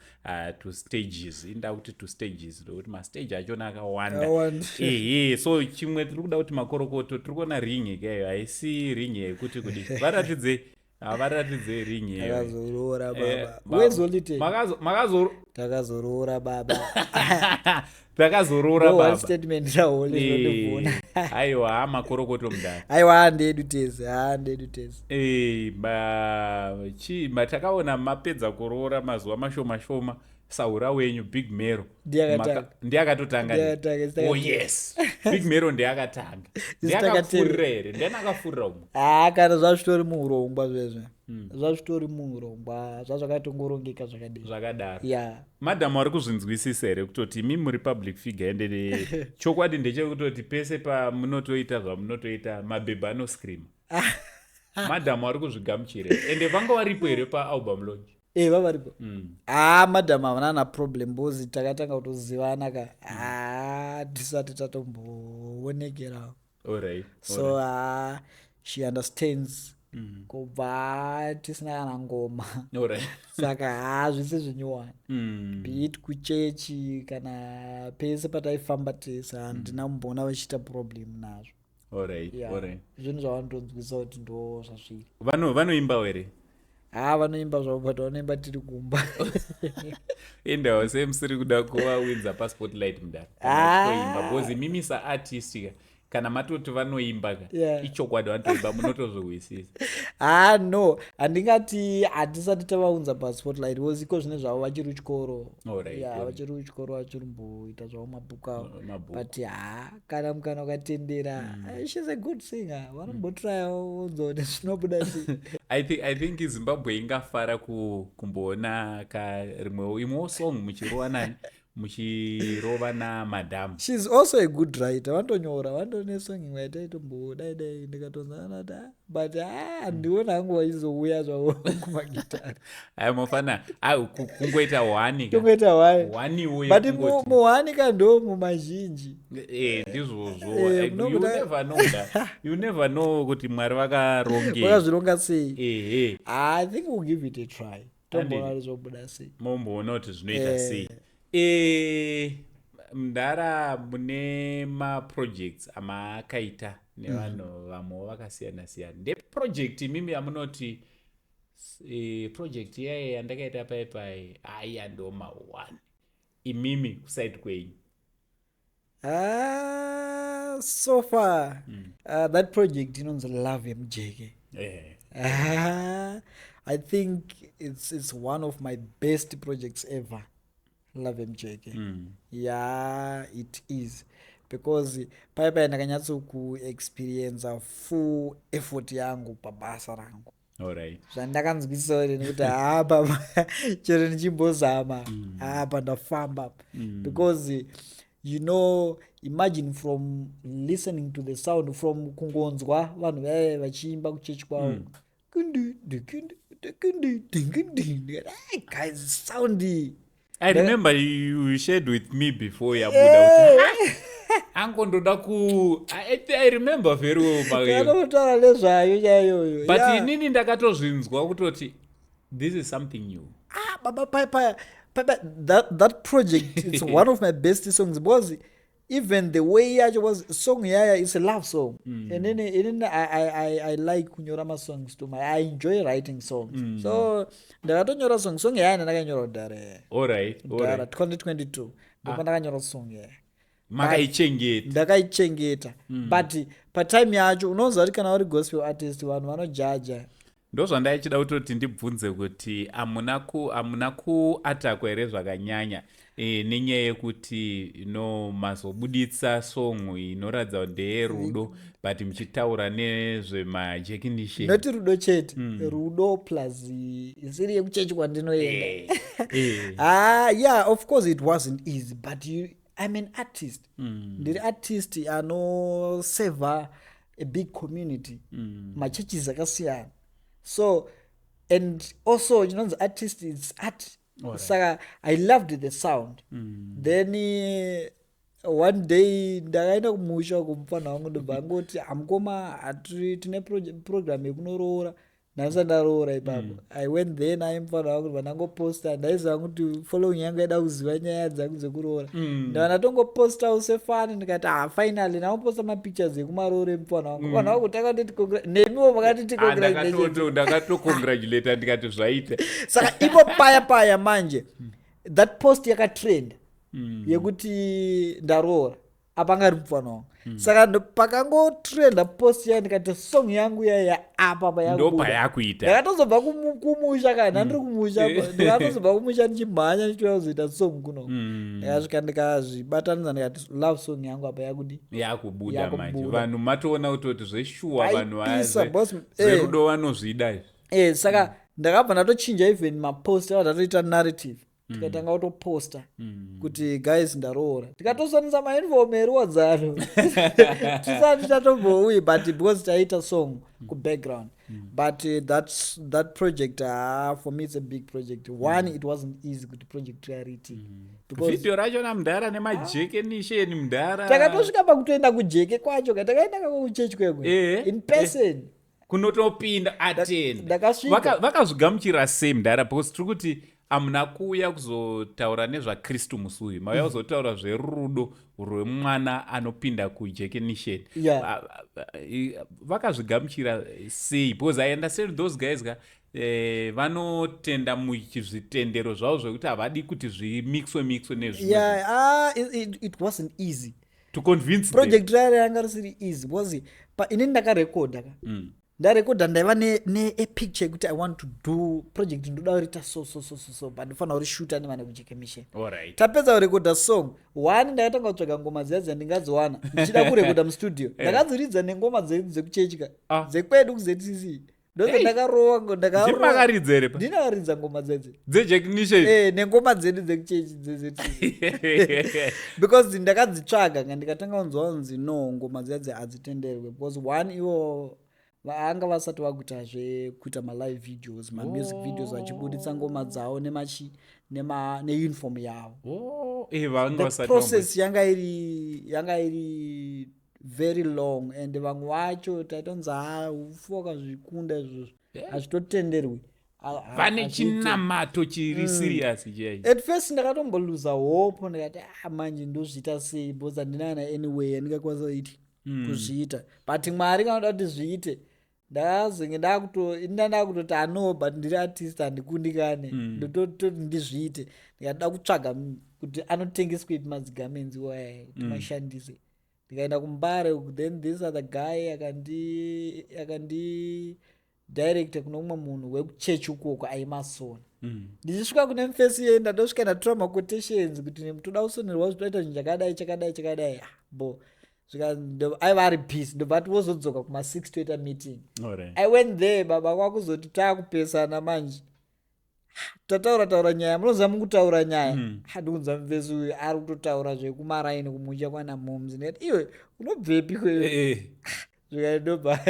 to stages. Inda kuti to stages ndokuti mastage achona akawanda. Akawanda. Ehe, so chimwe tiri kuda kuti makorokoto. Tiri kuona ring ikeyo, haisi ring yekuti kudi varatidzei, havaratidzei ring iyoyo. Takazoroora baba. Wezolite. Makazo Takazoroora baba. Takazoroora No one baba. statement raholi zvinondivhuna. Aiwa, makorokoto, mudhara. Aiwa, handedu tese, handedu tese. Chi matakaona mapedza kuroora mazuva mashoma shoma, saura wenyu Big Mero. Ndiye akatanga. Ndiye akatotanga. Ndiye akatanga, Oh yes, Big Mero ndiye akatanga. Ndiye Takatevera. akafurira here? Ndiani akafurira umwe? Haa, kana zvazvitori muurongwa zvezvo. Zvazvitori muurongwa, zvazvakatongorongeka zvakadii. Zvakadaro. Ya. Madhamu vari kuzvinzwisisa here kutoti imi muri public figure? Ende chokwadi ndechekutoti pese pamunotoita zvamunotoita, mabhebha anoscreama. Madhamu vari kuzvigamuchira here? Ende vanga varipo here paalbum launch? E, vavaripo. Haa, madhamu havana na problem because takatanga kutozivana ka, haa, tisati tatomboonekerawo. So she understands kubva tisina kana ngoma. Saka haa, zvese zvinyowani, be it kuchechi kana pese pataifamba tese, handina kumboona vachiita problem nazvo. Yeah. Zvinhu zvavanotonzwisa kuti ndo zvazviri. Vanoimbawo here? Haa, vanoimba zvavo, but vanoimba tiri kumba. Endawo semusiri kuda kuvawinza paspotlight mudaro. Ah. Toimba because imimi saartist ka, kana matoti vanoimba ka, ichokwadi vanotoimba, munotozvihwisisa. Haa, no, handingati hatisati tavaunza paspotlight because iko zvine zvavo vachiri kuchikoro. Ya, vachiri kuchikoro, vachiri kumboita zvavo mabhuku avo. Mabhuku. But haa, kana mukana ukatendera, she's a good singer, vanombotrayawo vonzwa kuti zvinobuda sei. I think Zimbabwe ingafara kumboona ka rimwewo imwewo song muchirova nani, muchirova namadhamu. She's also a good writer, vanotonyora, vanotone song imwe yataitombo dai ndikatonzana kuti, ah, but handiona hangu vachizouya zvavo kumagitari. Aya mafana kungoita one ka. Tongoita one. Onewo. But yekungoti- muone ka, ndo mumazhinji. Ndizvozvo. Eh, You never know da. You never know kuti Mwari vakarongei. Vakazvironga sei. Ehe. I think we'll give it a try, tomboona Handiti. kuti zvobuda sei. Momboona kuti zvinoita sei. Mudhara, mune maprojects amakaita nevanhu vamwewo vakasiyana siyana. Ndeproject imimi yamunoti project iyaye yandakaita pai pai, aiya, ndo ma1 imimi kuside kwenyu? Ah, so far that project inonzi Love Mjeke. Ah, I think it's one of my best projects ever, Love Mjeke. Yeah, it is, because pai pai ndakanyatsokuexperienca full effort yangu pabasa rangu. Zvandakanzwisisawo nekuti haa, papa chero ndichimbozama, apa ndafamba, because imagine from listening to the sound, from kungonzwa vanhu vaive vachiimba kuchechi kwavo, kundi dikindi dikindi dikindi, ndikati, "Hey, guys, sound iyi." I remember you shared with me before yabuda kuti angondoda ku I remember very well. Takatotaura nezvayo chaiyoyo. But inini ndakatozvinzwa kutoti this is something new. Ah, baba, pai pai pai pai, that project, it's one of my best songs because even the way yacho was, song yaya is a love song, and then I like kunyora masongs to my, I enjoy writing songs, so ndakatonyora song yaya ndakanyora kudhara. Kudhara, 2022 ndipo ndakanyora song yaya. Makaichengeta. Ndakaichengeta, but patime yacho unoziva kuti kana uri gospel artist, vanhu vanojaja. Ndozvandaichida kutoti ndibvunze kuti hamuna kuatakwa here zvakanyanya nenyaya yekuti no mazobuditsa song inoratidza kuti ndeyerudo, but muchitaura nezvemajekinishen? Noti rudo chete, rudo plus isiri yekuchechi kwandinoenda. Ah, yeah, of course it wasn't easy, but I'm an artist. Ndiri artist anoseva a big community, machurches akasiyana. So, and also chinonzi artist, it's art. Saka I loved the sound. Then one day ndakaenda kumusha kumufana wangu, ndobva angoti, "Hamukoma, tine program yekunoroora." Ndandisati ndaroora ipapo. I went there naye mufana wangu, ndobva ndangoposta. Ndaiziva kuti following yangu yaida kuziva nyaya dzangu dzekuroora. Ndobva ndatongopostawo sefani, ndikati, "Ah, finally." Ndakuposta mapictures ekumaroora emufana wangu. Vanhu vangu takatoti nemiwo makatiti Ah, congratulations. Ndakatocongratulata, ndikati zvaita. Saka ipo paya paya manje that post yakatrend yekuti ndaroora, apa anga ari mufana wangu. Saka pakangotrenda post yaya, ndikati song yangu yaya apa payakubuda. Ndopayakuita. Ndakatozobva kumusha kana ndandiri kumusha, ndakatozobva kumusha ndichimhanya ndichiuya kuzoita song kuno. Ndakasvika, ndikazvibatanidza, ndikati love song yangu apa yakudi Yakubuda manje. Yakubuda. Vanhu matoona kutoti zveshuwa vanhu Aipisa, boss, zverudo vanozvida izvi. Saka ndakabva ndatochinja even mapost ava, ndatoita narrative, tikatanga kutoposta kuti, "Guys, ndaroora." Tikatosonesa mauniform eruwadzano tisati tatombouyi, but because taita song kubackground. But that project, for me it's a big project. One, it wasn't easy kuti project riariti because Vhidhiyo rachona, mudhara, nemajekenisheni, mudhara. Takatosvika pakutoenda kujeke kwacho ka, takaenda kako kuchechi kwekwe in person. Kunotopinda atenda. Ndakasvika. Vakazvigamuchira sei, mudhara? Because tiri kuti hamuna kuuya kuzotaura nezvaKristu musi uyu, mauya kuzotaura zverudo rwemwana anopinda kujekenisheni. Vakazvigamuchira sei? Because I understand those guys ka, vanotenda muchizvitendero zvavo zvekuti havadi kuti zvimixwe mixwe nezvimwe. Yeah, ah, it wasn't easy To convince them. Project raya ranga risiri easy because inini ndakarekodha ka. Ndarekodha, ndaiva nepicture yekuti I want to do project, ndoda kuriita so so so so so, but ndofanira kurishuta nevana kuJeke Mission. Tapedza kurekodha song one, ndakatanga kutsvaga ngoma dziya dzandingadziwana ndichida kurekodha mustudio. Ndakadziridza nengoma dzedu dzekuchechi ka, dzekwedu kuZCC, ndoze ndakarova. Ndimakaridza here pa? Ndinakaridza ngoma dzedze. DzeJekinisheni? Nengoma dzedu dzekuchechi dzeZCC, because ndakadzitsvaga nga ndikatanga kunzwa kunzi no, ngoma dziya dzi hadzitenderwe, because one, ivo anga vasati vakuita zvekuita malive videos, mamusic videos, vachibuditsa ngoma dzavo nemachi neuniform yavo. Oh, vanga The vasati process yanga iri very long, and vamwe vacho taitonzi, ha, ufu wakazvikunda izvozvo, hazvitotenderwi. Vane Hazviite. Chinamato chiri serious chaicho. At first ndakatomboluza hope, ndikati, "Ah, manje ndozviita sei?" Because handina kana anyway yandingakwanisa kuiti kuzviita, but Mwari kanoda kuti zviite. Ndakazenge ndakutoti ano, but ndiri artist, handikundikane. Ndototi ndizviite. Ndikada kutsvaga kuti anotengeswepi madzigarments iwaya kuti mashandise. Ndikaenda kuMbare, then this other guy akandi director kune umwe munhu wekuchechi ukoko aimasona. Ndichisvika kune mufesi iye, ndandosvika ndatora maquotations kuti toda kusonerwa, zvitoita zvinhu chakadai, chakadai, chakadai. Ah, bo aiva ari busy, ndobva ati wozodzoka kuma6 toita meeting. I went there, baba, kwakuzoti taakupesana manje, tataura taura nyaya, munoziva mukutaura nyaya. Handikunzwa mufesi uyu ari kutotaura zvekumaraini kumusha kwana moms. Ndikati, "Iwe unobvepi kwewe?" Zvikandobva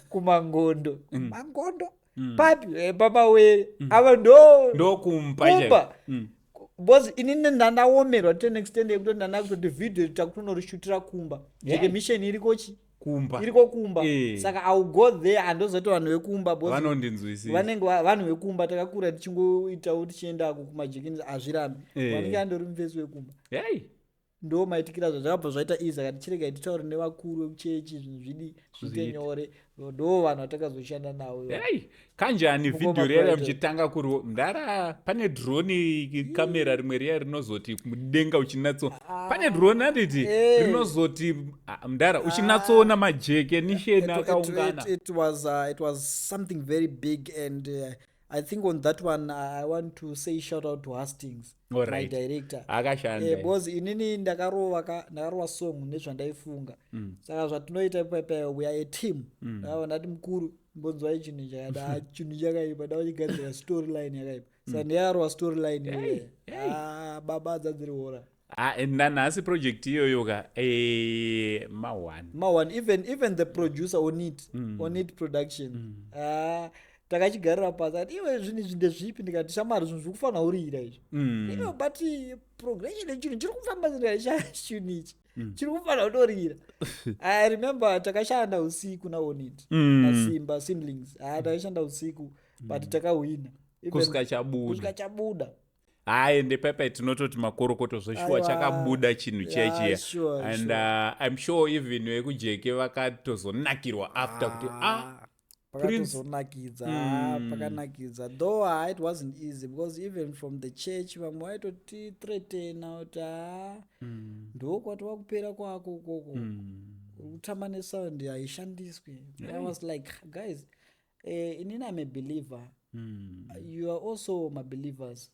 kuMangondo. Mangondo papi? Papawere ava ndo Ndokumpa. Kumba. Chaiko. Because inini ndandaomerwa to an extent yekutoti ndanda kutoti vhidhiyo takutonorishutira kumba. Mission irikochi? Kumba. Iriko kumba. Saka I will go there, handozoti vanhu vekumba because Vanondinzwisisa. Vanenge vanhu vekumba takakura tichingoitawo, tichiendako kumajekini, hazvirambi. Vanenge andori mufesi wekumba. Ndo maitikira zvazvakabva zvaita easy. Akati, "Chiregai titaure nevakuru vekuchechi, zvinhu zvidi zviite Zviite. nyore." Ndo vanhu vatakazoshanda navo ivo. Hey, kanjani Mukoma vhidhiyo riya Brighton. muchitanga kuri ndara pane drone kamera rimwe riya rinozoti mudenga uchinatso, pane drone handiti? Rinozoti, ah, mudhara, uchinatsoona majeke nisheni akaungana. It was something very big, and I think on that one I want to say shout out to Hastings, my director. Akashanda. Because inini ndakarova ka, ndakarova song nezvandaifunga. Saka zvatinoita ipapa, we are a team. Ndakabva ndati, "Mukuru, mbonzwai chinhu chakati." Ah, chinhu chakaipa, ndavachigadzira storyline yakaipa. Saka ndiyarova storyline iyoyo. Ah, baba, dzadziri hora. Ah, nanhasi project iyoyo ka, ma1. Ma1. Even the producer on it, on it production. Ah, takachigarira pasi, ati, "Iwe, zvinhu izvi ndezvipi?" Ndikati, "Shamari, zvinhu zviri kufanira urira izvi." "Iwe, but progression yechinhu chiri kufamba." Ndikati, "Chinhu ichi chiri kufanira kutorira." I remember takashanda usiku naonit naSimba Simlings. Ah, takashanda usiku, but takahwina. Kusvika chabuda. Kusvika chabuda. Hayi, ndepaipai tinototi makorokoto zveshuwa. Aiwa. Chakabuda chinhu chiya chiya. And I'm sure even vekujeke vakatozonakirwa after kuti, ah, Prince. Pakatozonakidza. Pakanakidza though. It wasn't easy because even from the church vamwe vaitotithreatena kuti, ha, ndokwati wakupera kwako ukoko, uri kutamba nesound haishandiswi. I was like, "Guys, inini I'm a believer. You are also my believers."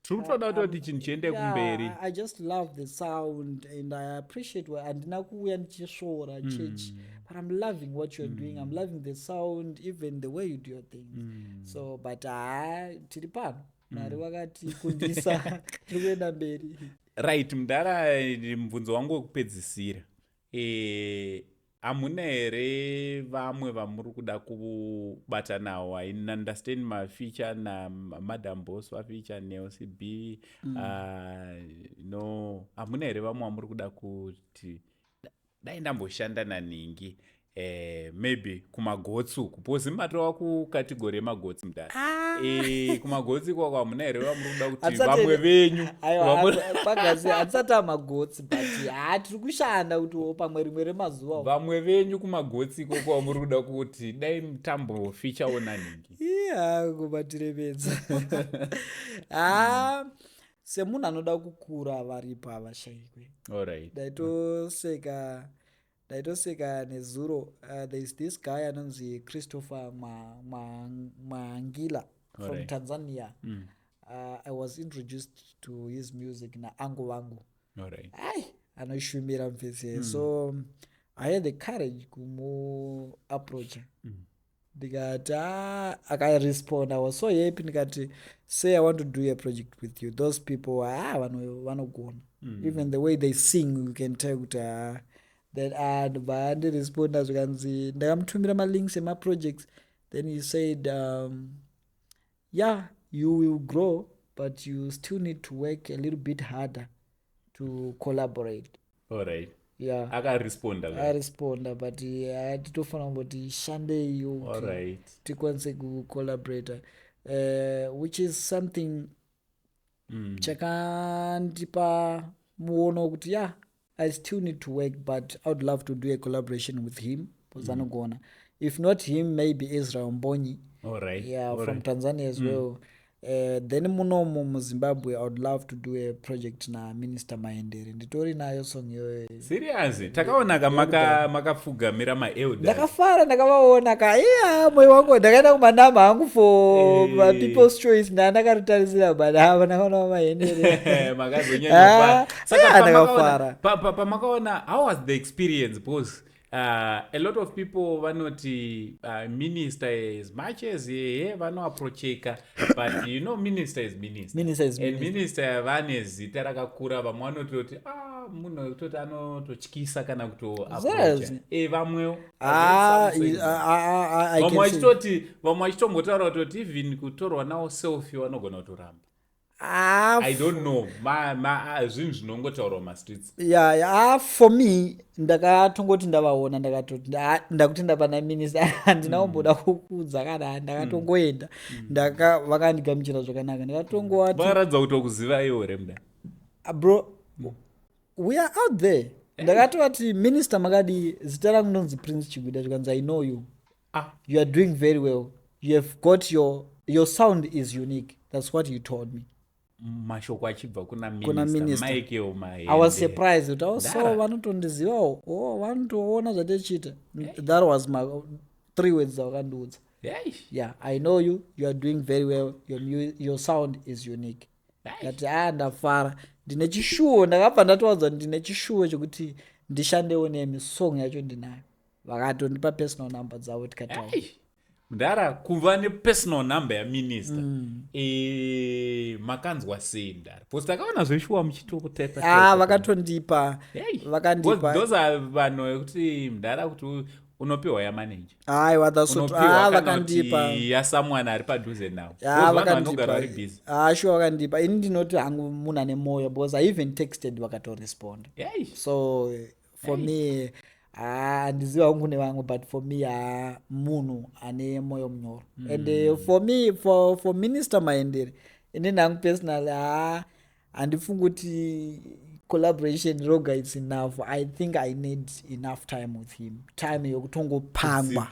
Tiri kutoda kutoti chinhu chiende kumberi. Yeah, I just love the sound and I appreciate handina kuuya ndichisvora church, but I'm loving what you're doing. I'm loving the sound, even the way you do your things. So, but ha, tiri pano, Mwari vakatikundisa, tiri kuenda mberi. Right, mudhara, mubvunzo wangu wekupedzisira, hamuna here vamwe vamuri kuda kubata nawo? I understand mafeature naMadam Boss, vafeature neLCB. No, hamuna here vamwe vamuri kuda kuti dai ndamboshanda naningi, maybe kumagotsi uku, because matova kucategory yemagotsi, mudhara? Ah. Kumagotsi ikoko hamuna here vamuri kuda kuti vamwe venyu? Pagasi hatisati amagotsi, but ha, tiri kushanda kutiwo pamwe rimwe remazuva. Vamwe venyu kumagotsi ikoko vamuri kuda kuti dai mutambofeaturewo naningi? Iya, kubatiremedza. Ha, semunhu anoda kukura, varipo, havashayikwe. Ndaitoseka nezuro. There is this guy anonzi Christopher Mwangila from Tanzania. I was introduced to his music naangu vangu. Ai, anoshumira mufesi. So I had the courage kumuapproacha. Ndikati, ah, akarespond. I was so happy. Ndikati, "Say I want to do a project with you." Those people, ah, vanogona. Even the way they sing, you can tell kuti, ah, then, ah, ndobva andiresponda, zvikanzi, ndakamutumira malinks emaprojects. Then he said, "Yeah, you will grow, but you still need to work a little bit harder to collaborate." Yeah. Akaresponda. Aresponda, but titofanira kumboti shandeiyo kuti tikwanise kucollaborata, which is something chakandipa muono wekuti, yeah, I still need to work, but I would love to do a collaboration with him because anogona. If not him, maybe Israel Mbonyi. Yeah, from Tanzania as well. Then munomu muZimbabwe, I would love to do a project naMinister Mahendere. Nditori nayo song iyoyo. Serious? Takaona ka makapfugamira maelders. Ndakafara, ndakavaona ka. Iya, moyo wangu, ndakaenda kumanama hangu for People's Choice, ndandakatotarisira, but ava ndakaona Mahendere. Makazonyanya. Ah, Saka yeah, ndakafara. Pamakaona, how was the experience? Because a lot of people vanoti minister, as much as ehe vanoapproacheka, but you know, minister is minister. Minister is And minister. Minister vane zita rakakura. Vamwe vanototi, ah, munhu wekutoti anototyisa kana kutoapproacha. Serious? Vamwewo. Ah, Some say I vamwe can say. vachitoti, vamwe vachitombotaura kutoti even kutorwa nawo selfie vanogona kutoramba. Ah, I don't know, zvinhu zvinongotaurwa mumastreets. Yeah. Ah, for me, ndakatongoti ndavaona, ndakatoti, ah, ndakuti ndapana minister, handina kumboda kukudza kana, ndakatongoenda. Vakandigamuchira zvakanaka, ndakatongovati Vakaratidza kuti okuziva iwo here, muda? "Ah, bro, we are out there." Ndakatovati, "Minister, makadi? Zita rangu ndonzi Prince Chigwida." Zvikanzi, "I know you. You are doing very well. You have got your sound is unique." That's what you told me. Mashoko achibva kuna Kuna Minister minister. Michael Mahendere. I was surprised kuti also Ndara. vanotondizivawo. Oh, vanotoona zvatetichiita. That was my three words dzavakandiudza. "Yeah, I know you. You are doing very well. Your sound is unique." Ndati, a, ndafara, ndine chishuwo. Ndakabva ndatowadza kuti ndine chishuwo chekuti ndishandewo nemi. Song yacho ndinayo. Vakatondipa personal number dzavo, tikataura. Hey. Mudhara, kuva nepersonal number yaminister, makanzwa sei, mudhara? Because takaona zveshuwa muchitokutaipa. Ah, vakatondipa, vakandipa. Those are vanhu vekuti, mudhara, kuti unopiwa yamanager. Aiwa, that's what, Unopiwa ah, kana vakandipa. kuti yasomeone ari padhuze nawo. Ah, Because vanhu vanogara vakandipa. vari busy. Ah, sure, vakandipa. Ini ndinoti hangu munhu ane mwoyo, because I even texted, vakatoresponda. So for me, ah, handizivi hangu nevamwe, but for me, ah, munhu ane mwoyo munyoro. And for me, for Minister Mahendere, inini hangu personally, ah, handifungi kuti collaboration roga it's enough. I think I need enough time with him, time yekutongopangwa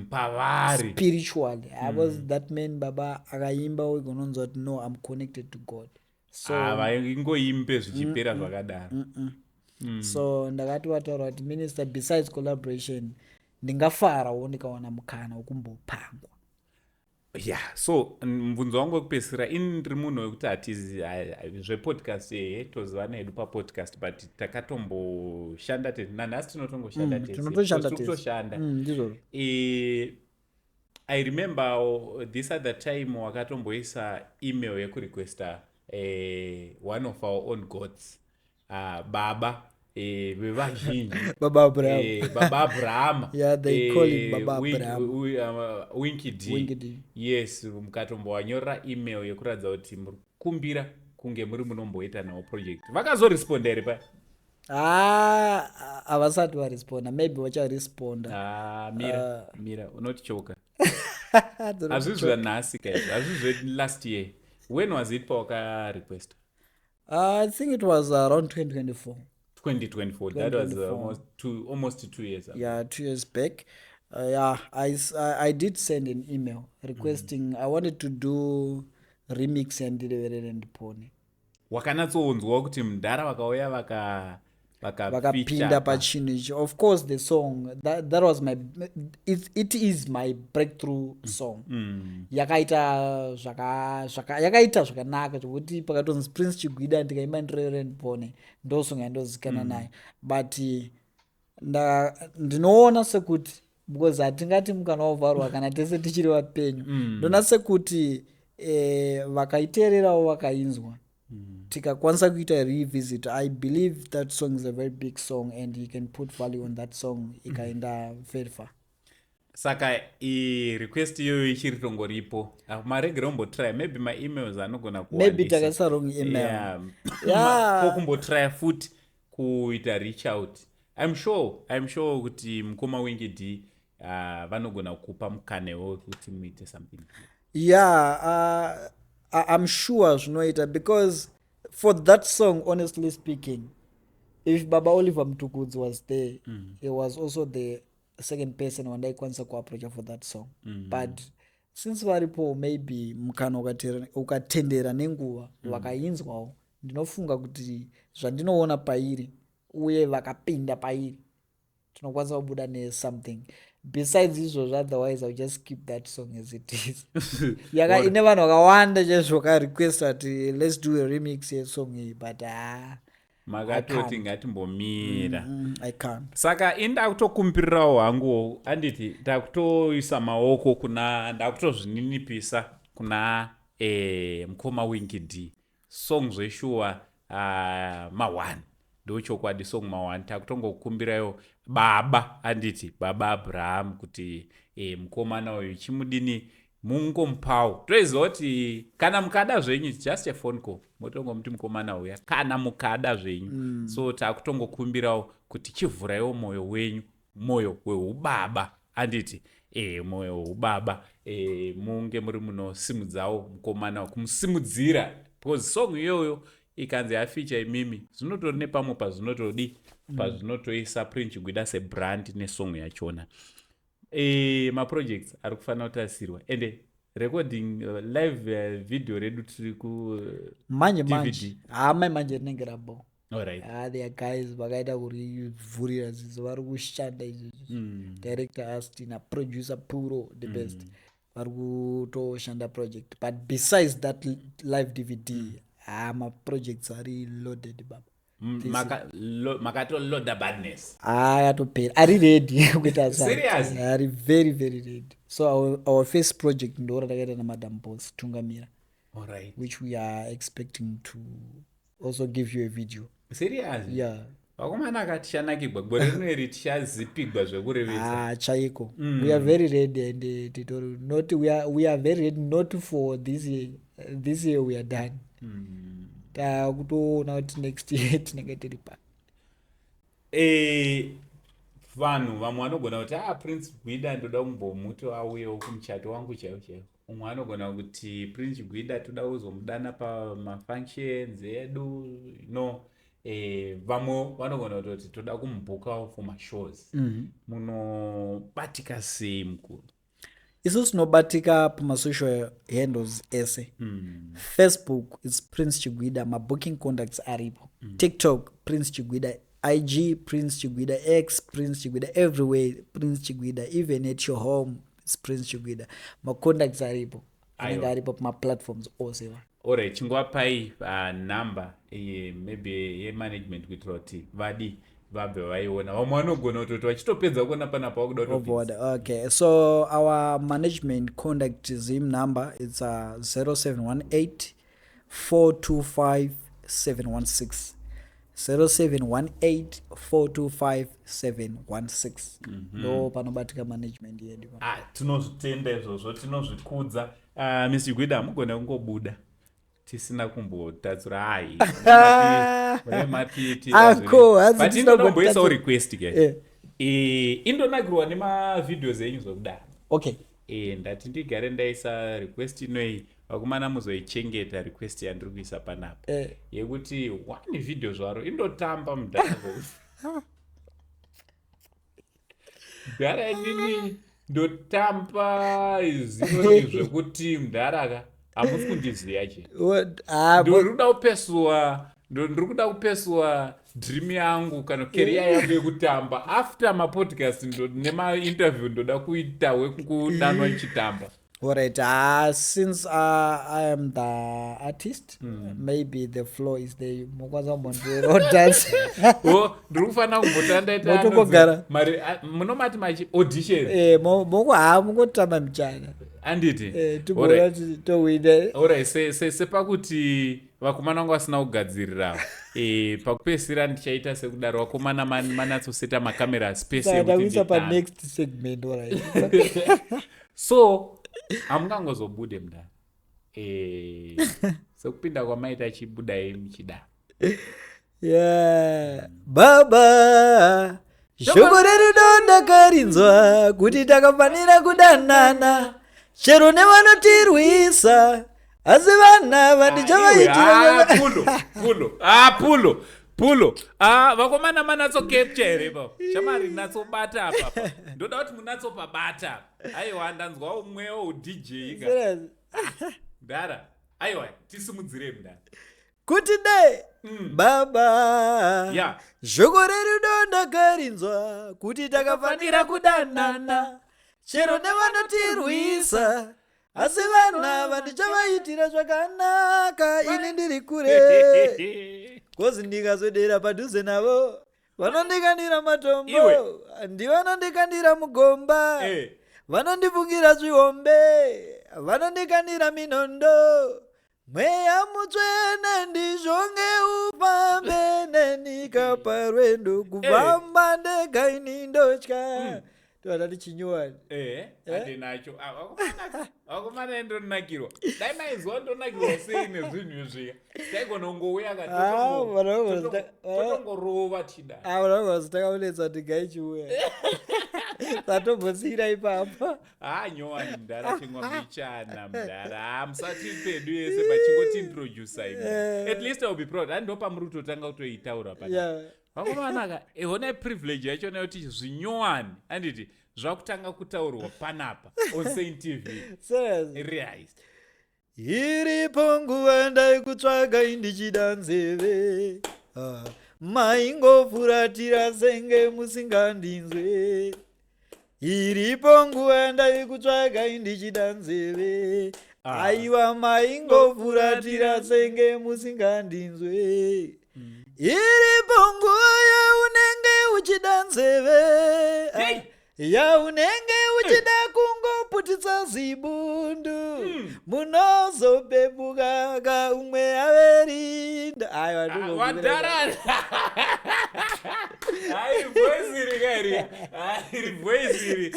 Pavari. spiritually. I was that man, baba, akaimba, ugononzwa kuti, "No, I'm connected to God." So Havaingoimbe zvichipera zvakadaro. So ndakati vataura kuti, "Minister, besides collaboration, ndingafarawo ndikawana mukana wekumbopangwa." Yeah, so mubvunzo wangu wekupedzisira, ini ndiri munhu wekuti hatizi zvepodcast, ehe, tozivana hedu papodcast, but takatomboshanda tese, nanhasi tinotongoshanda tese. Tinotoshanda Tiri tese. kutoshanda. Ndizvozvo. I remember this other time wakatomboisa email yekurequesta one of our own gods, baba vevazhinji. Baba Abraham. Baba Abraham. Yeah, they call him Baba Abraham. Winky D. Winky D. Yes, mukatombovanyorera email yekuratidza kuti muri kukumbira kunge muri munomboita nawo project. Vakazoresponda here paya? Ah, havasati varesponda, maybe vacharesponda. Ah, mira, mira, unotichoka. Hazvizvi zvanhasi kaizvo, hazvizvi zvelast year. When was it pawakarequesta? I think it was around 2024. 2024, that was 2024. almost 2 years ago. Yeah, 2 years back. Yeah, I did send an email requesting. I wanted to do remix yaNdireverere Ndipone. Wakanatsonzwa kuti mudhara vakauya Vakapinda vakapinda pachinhu ichi. Of course, the song that was my it is my breakthrough song. Yakaita zvakanaka zvekuti pakatonzi Prince Chigwida, ndikaimba Ndireverere Ndipone, ndo song yandozikanwa nayo. But ndinoona sekuti, because hatingati mukana wavharwa kana tese tichiri vapenyu, ndoona sekuti vakaiteererawo, vakainzwa, tikakwanisa kuita revisit, I believe that song is a very big song and you can put value on that song, ikaenda very far. Saka request iyoyo ichiri tongoripo? Ah, maregere ombotry, maybe maemails anogona Maybe kuwandisa. takaisa wrong email. Yeah. Kokumbotry futi kuita reach out. I'm sure kuti mukoma Winky D vanogona kupa mukanewo wekuti muite something. Yeah, I'm sure zvinoita, because for that song, honestly speaking, if Baba Oliver Mtukudzi was there, he was also the second person wandaikwanisa kuapproacha for that song. But since varipo, maybe mukana ukatendera nenguva, vakainzwawo, ndinofunga kuti zvandinoona pairi uye vakapinda pairi, tinokwanisa kubuda nesomething besides izvozvo. Otherwise, I'll just keep that song as it is. Yaka ine vanhu vakawanda chaizvo vakarequesta kuti let's do a remix yesong iyi, but ah, Makatoti ngatimbomira. I can't. Saka ini ndakutokumbirirawo hangu, anditi ndakutoisa maoko kuna, ndakutozvininipisa kuna mukoma Winky D. Song zveshuwa, ma1 ndochokwadi, song ma1. Takutongokumbirayo baba, anditi baba Abraham, kuti mukomana uyu chimudini, mungomupawo. Toiziva kuti kana mukada zvenyu, it's just a phone call, motongomuti mukomana uya kana mukada zvenyu. So takutongokumbirawo kuti chivhuraiwo mwoyo wenyu, mwoyo weubaba, anditi mwoyo weubaba, munge muri munosimudzawo mukomana, kumusimudzira, because song iyoyo ikanzi yafeature imimi, zvinotori nepamwe pazvinotodi, pazvinotoisa Prince Gwida sebrand nesong yachona. Maprojects ari kufanira kutarisirwa, ende recording live video redu tiri ku Manje DVD. Manje hamai manje rinenge rabo. Alright. Ah, there are guys vakaita kurivhurira zizo, vari kushanda izvozvi. Director Astin, producer Puro the best, vari kutoshanda project. But besides that live DVD, ah, maprojects ari loaded, baba. Makatoloada badness. Ah, yatopera, ari ready kuita. Serious? Ari very very ready. So our first project ndo ratakaita naMadam Boss, Tungamira, which we are expecting to also give you a video. Serious? Yeah. Vakomana aka tichanakigwa gore rino iri, tichazipigwa zvekurevesa. Ah, chaiko. We are very ready and titori not we are very ready, not for this year. This year we are done. Takutoona kuti next year tinenge tiri pa Vanhu vamwe vanogona kuti, ah, Prince Gwida ndoda kumbomuti auyewo kumuchato wangu chaiwo chaiwo. Umwe anogona kuti Prince Gwida toda kuzomudana pamafunctions edu no. Vamwe vanogona kutoti toda kumubhukawo for mashows. Munobatika sei, mukuru? Isusu tinobatika pamasocial handles ese. Facebook is Prince Chigwida, mabooking contacts aripo. TikTok, Prince Chigwida. IG, Prince Chigwida. X, Prince Chigwida. Everywhere, Prince Chigwida. Even at your home. It's Prince Chigwida. Macontacts aripo, anenge Aiwa. aripo pamaplatforms ose. Alright, chingovapai number maybe yemanagement kuitira kuti vadi vabve vaiona. Vamwe vanogona kutoti vachitopedza kuona panapa vakuda kutopinza. Overboard. Okay, so our management contact Zim number, it's 0718 425 716. 0718 425 716. Ndo panobatika management yedu. Ah, tinozvitenda izvozvo, tinozvikudza. Mr Chigwida, hamugona kungobuda tisina kumbotatsura. Hai. Uncle, hanzi But tisina indonomboisawo kumbotatsura. request ke. Indonakirwa nemavideos enyu zvokudaro. Ndati ndigare ndaisa request inoyi. Vakomana, muzoichengeta request yandiri kuisa panapa yekuti one video zvaro indotamba mudhara. Mudhara, inini ndotamba zinoni zvekuti mudhara hamusi kundiziya che. What? Ah, Ndiri kuda kupesuwa, ndiri kuda kupesuwa dream yangu kana career yangu yekutamba. After mapodcast nemainterview, ndoda kuita wekudanwa ndichitamba. Alright. Since I am the artist, maybe the floor is there. Mokwanisa kumbondirowo dance. O, ndiri kufanira kumbotanga ndaita Motongogara. mari munomati machi audition. Moko ha mungotamba michana. Anditi? Timboona kuti towina. Alright, sepakuti vakomana vangu vasina kugadzirira, pakupedzisira ndichaita sekudaro. Vakomana, manatsoseta makamera space Saka yekuti ndakuisa nditambe. panext segment, alright. So hamungangozobude mudaro, sekupinda kwamaita, chibudai muchida. Yeah. Baba, shoko rerudo ndakarinzwa kuti takafanira kudanana chero nevanotirwisa, asi vana vandichavaitira. Pulo, pulo, ah, pulo, pulo. Ah, vakomana, manatso capture here pa shamari? Natsobata apa, ndoda kuti munatsopabata. Aiwa, ndanzwa umwewo uDJ ka. Serious? Mudhara, aiwa, tisimudzirei, mudhara. Kuti dai baba, shoko rerudo ndakarinzwa kuti takafanira kudanana chero nevanotirwisa, asi vana vandichavaitira zvakanaka ini ndiri kure, 'cause ndikazodera padhuze navo vanondikandira matombo. Iwe. Ndivanondikandira mugomba, vanondifungira zvihombe, vanondikandira minondo. Mweya Mutsvene, ndizvonge ufambe nenika parwendo. Kufamba ndega ini ndotya. Tovada tichinyuwani. Andinacho. Ah, vakomana, ndonakirwa. Dai maizwa ndonakirwa sei nezvinhu izvika, taigona kungouya. Ah, Totongorova tida. Takaonetsa kuti gaichiuya, satombosiyira ipapa. Ha, nyowani, mudhara, chingwa mbichana, mudhara. Ha, musati pedu yese pachingotiintrodusa imi. At least I will be proud. Handi ndopamuri kutotanga kutoitaura pana. Vakomanaka, honai privilege yachona yekuti zvinyowani, handiti, zvakutanga kutaurwa panapa on Saint TV. Serious. Right. Iripo nguva ndaikutsvagai ndichida nzeve. Ah, maingofuratira senge musingandinzwe. Iripo nguva ndaikutsvagai ndichida nzeve. Ah. Aiwa, maingofuratira senge musingandinzwe. Iripo nguva yaunenge uchida nzeve. Hey! Yaunenge uchida kungoputitsa zibundu, munozopepuka kaumwe averinda. Aiwa. Ah, wadhara, hai, voice iri kairi, iri voice iri.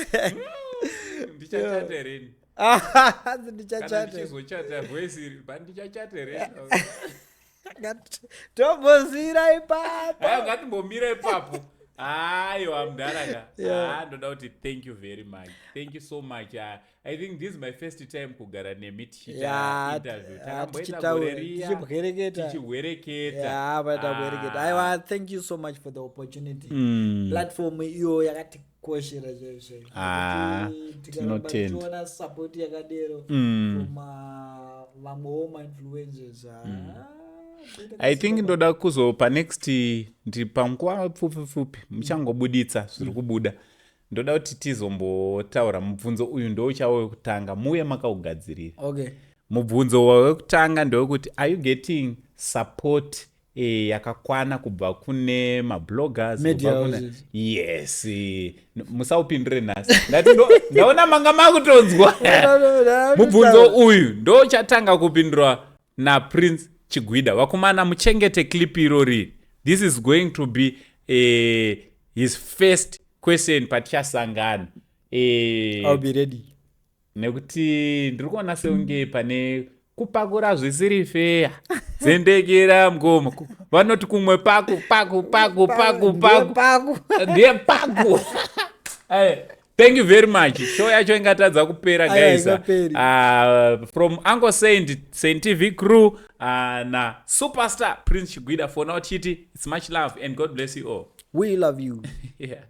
Ndichachata hereni kana Ndichachata. Ndichizochata voice iri, but ndichachata hereni? Tombozira ipapo. Aiwa, ngatimbomira ipapo. Aiwa, mudharaka. Ah, ndoda kuti thank you very much, thank you so much. I think this is my first time kugara nemi tichiita interview. Takamboita Tichitaura, gore riya, tichibwereketa. Tichihwereketa. Ya, patabwereketa. Ah. Aiwa, thank you so much for the opportunity. Platform iyo yakatikoshera chaizvo. Ah, Tikaramba tinotenda. tichiona support yakadero from vamwewo mainfluencers, ah, toita I think kusimba. ndoda kuzopa next, ndi panguva pfupi pfupi muchangobuditsa zviri kubuda. Ndoda kuti tizombotaura mubvunzo uyu, ndouchava wekutanga, muuye makaugadzirira. Okay. Mubvunzo wekutanga ndewekuti, are you getting support yakakwana kubva kune mabloggers? Media kubva kuna houses. Yes, musaupindure nhasi. Ndati ndaona manga makutonzwa. Mubvunzo uyu ndochatanga kupindurwa naPrince Chigwida. Vakomana, muchengete clip irori. This is going to be his first question patichasangana. I'll be ready. Nekuti ndiri kuona seunge pane kupakura zvisiri feya dzendekera mukoma. Vanoti kumwe paku paku paku paku paku. Paku. Ndiye paku. Thank you very much. Show yacho ingatadza kupera, Aiwa, guys. ingaperi. From Uncle Saint, Saint TV crew, na superstar Prince Chigwida, for now chiti it's much love and God bless you all. We love you. Yeah.